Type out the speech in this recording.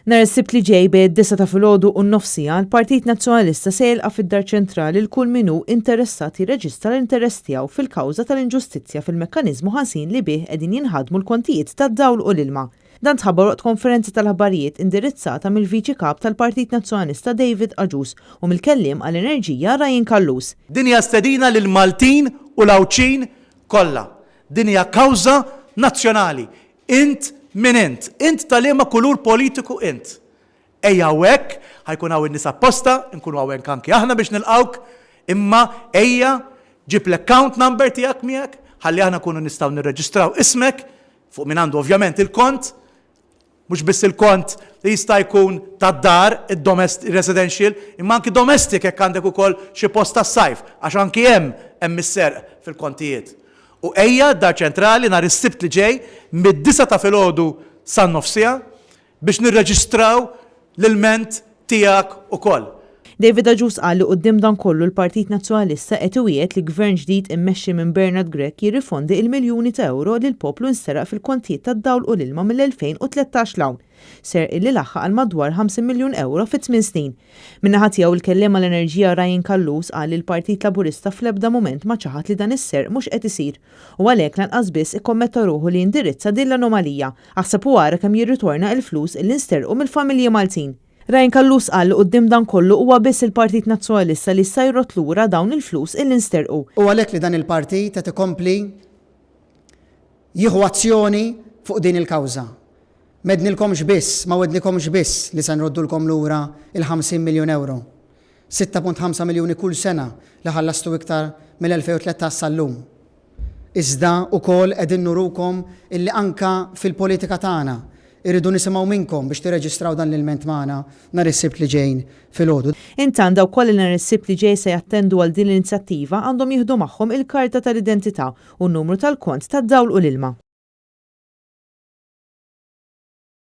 Nhar is-Sibt li ġej bejn id-disgħa ta' filgħodu u n-nofsiegħa, l-Partit Nazzjonalista se jilqa' fid-Dar Ċentrali 'l kull min hu interessat jirreġistra l-interess tiegħu fil-kawża tal-inġustizzja fil-mekkaniżmu ħażin li bih qegħdin jinħadmu l-kontijiet tad-dawl u l-ilma. Dan tħabbar waqt konferenza tal-aħbarijiet indirizzata mill-Viċi Kap tal-Partit Nazzjonalista David Agius u mill-Kelliem għall-Enerġija Ryan Callus. Din hija stedina lill-Maltin u l-Għawdxin kollha. Din hija kawża nazzjonali. Int min int? Int ta' liema kulur politiku int? Ejja hawnhekk, ħa jkun hawn in-nies apposta, inkunu hawnhekk anki aħna biex nilqgħuk, imma ejja ġib l-account number tiegħek miegħek ħalli aħna nkunu nistgħu nirreġistraw ismek fuq min għandu ovvjament il-kont, mhux biss il-kont li jista' jkun tad-dar, id-residential, imma anki domestic jekk għandek ukoll xi post tas-sajf, għax anki hemm hemm is-serq fil-kontijiet. U ejja d-Dar Ċentrali nhar is-Sibt li ġej mid-disgħa ta' filgħodu san-nofsiegħa biex nirreġistraw l-ilment tiegħek ukoll. David Agius qal li quddiem dan kollu l-Partit Nazzjonalista qed iwiegħed li Gvern ġdid immexxi minn Bernard Grech jirrifondi il-miljuni ta' ewro li l-poplu nsteraq fil-kontijiet tad-dawl u l-ilma mill-2013 'l hawn. Serq illi laħħaq għal madwar 50 miljun ewro fi tmien snin. Min-naħa tiegħu l-Kelliem għall-Enerġija Ryan Callus qal li l-Partit Laburista fl-ebda mument ma ċaħad li dan is-serq mhux qed isir u għalhekk lanqas biss ikkommetta ruħu li jindirizza din l-anomalija, aħseb u ara kemm jirritorna il-flus illi nsterqu mill-familji Maltin. Ryan Callus qal li quddiem dan kollu huwa biss il-Partit Nazzjonalista li jista' jrodd lura dawn il-flus illi nsterqu. Hu għalhekk li dan il-partit qed ikompli jieħu azzjoni fuq din il-kawża. M'għednilkomx biss, ma wegħdnikomx biss li se nroddulkom lura il-50 miljun ewro. 6.5 miljuni kull sena li ħallastu iktar mill-2013 sal-lum. Iżda ukoll qegħdin nurukom illi anka fil-politika tagħna irridu nisimgħu minnkom biex tirreġistraw dan l-ilment magħna nhar is-Sibt li ġejn filgħodu. Intant dawk kollha li nhar is-Sibt li ġej se jattendu għal din l-inizjattiva għandhom jieħdu magħhom il-karta tal-identità u n-numru tal-kont tad-dawl u l-ilma.